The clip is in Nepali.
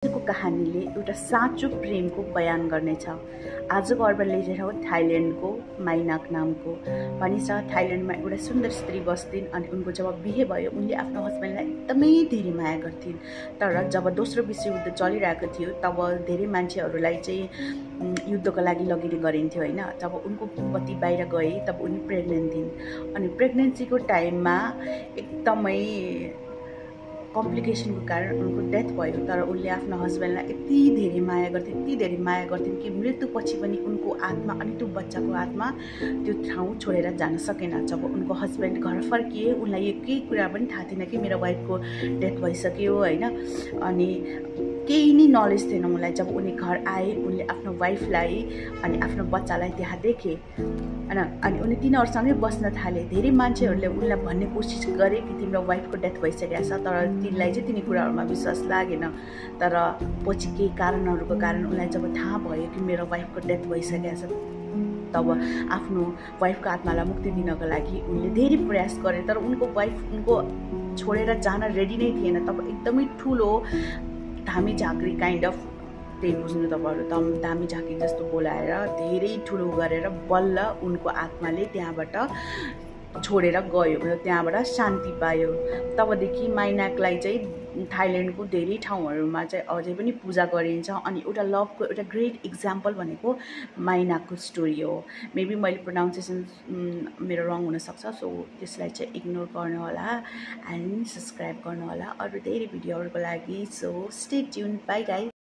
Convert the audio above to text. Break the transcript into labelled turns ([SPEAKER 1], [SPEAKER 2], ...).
[SPEAKER 1] आजको कहानीले एउटा साँचो प्रेमको बयान गर्नेछ। आजको अर्बन लेजेन्ड हो थाइल्यान्डको माइनाक नामको। भनिन्छ थाइल्यान्डमा एउटा सुन्दर स्त्री बस्थिन् अनि उनको जब बिहे भयो उनले आफ्नो हस्बेन्डलाई एकदमै धेरै माया गर्थिन्। तर जब दोस्रो विश्वयुद्ध चलिरहेको थियो तब धेरै मान्छेहरूलाई चाहिँ युद्धको लागि लगिने गरिन्थ्यो हैन। जब उनको पति बाहिर गए तब उनी प्रेग्नेन्ट थिइन् अनि प्रेग्नेन्सीको टाइममा एकदमै कम्प्लिकेसनको कारण उनको डेथ भयो। तर उनले आफ्नो हस्बेन्डलाई यति धेरै माया गर्थिन् कि मृत्युपछि पनि उनको आत्मा अनि त्यो बच्चाको आत्मा त्यो ठाउँ छोडेर जान सकेन। जब उनको हस्बेन्ड घर फर्किए उनलाई यो केही कुरा पनि थाहा थिएन कि मेरो वाइफको डेथ भइसक्यो हैन। अनि केही नै नलेज थिएन उनलाई। जब उनी घर आए उनले आफ्नो वाइफलाई अनि आफ्नो बच्चालाई त्यहाँ देखे हैन। अनि उनी तिनीहरूसँगै बस्न थाले। धेरै मान्छेहरूले उनलाई भन्ने कोसिस गरे कि तिम्रो वाइफको डेथ भइसकेको छ, तर तिनलाई चाहिँ तिनी कुराहरूमा विश्वास लागेन। तर पछि केही कारणहरूको कारण उनलाई जब थाहा भयो कि मेरो वाइफको डेथ भइसकेको छ तब आफ्नो वाइफको आत्मालाई मुक्ति दिनको लागि उनले धेरै प्रयास गरे। तर उनको वाइफ उनको छोडेर जान रेडी नै थिएन। तब एकदमै ठुलो धामी झाँक्री काइन्ड अफ त्यही बुझ्नु तपाईँहरू धामी झाँक्री जस्तो बोलाएर धेरै ठुलो गरेर बल्ल उनको आत्माले त्यहाँबाट छोडेर गयो, त्यहाँबाट शान्ति पायो। तबदेखि माइनाकलाई चाहिँ थाइल्यान्डको धेरै ठाउँहरूमा चाहिँ अझै पनि पूजा गरिन्छ। अनि एउटा लभको एउटा ग्रेट इक्जाम्पल भनेको माइनाकको स्टोरी हो। मेबी मैले प्रोनाउन्सिएसन मेरो रङ हुनसक्छ, सो त्यसलाई चाहिँ इग्नोर गर्नु होला एन्ड सब्सक्राइब गर्नु होला अरू धेरै भिडियोहरूको लागि। So stay tune, by guys.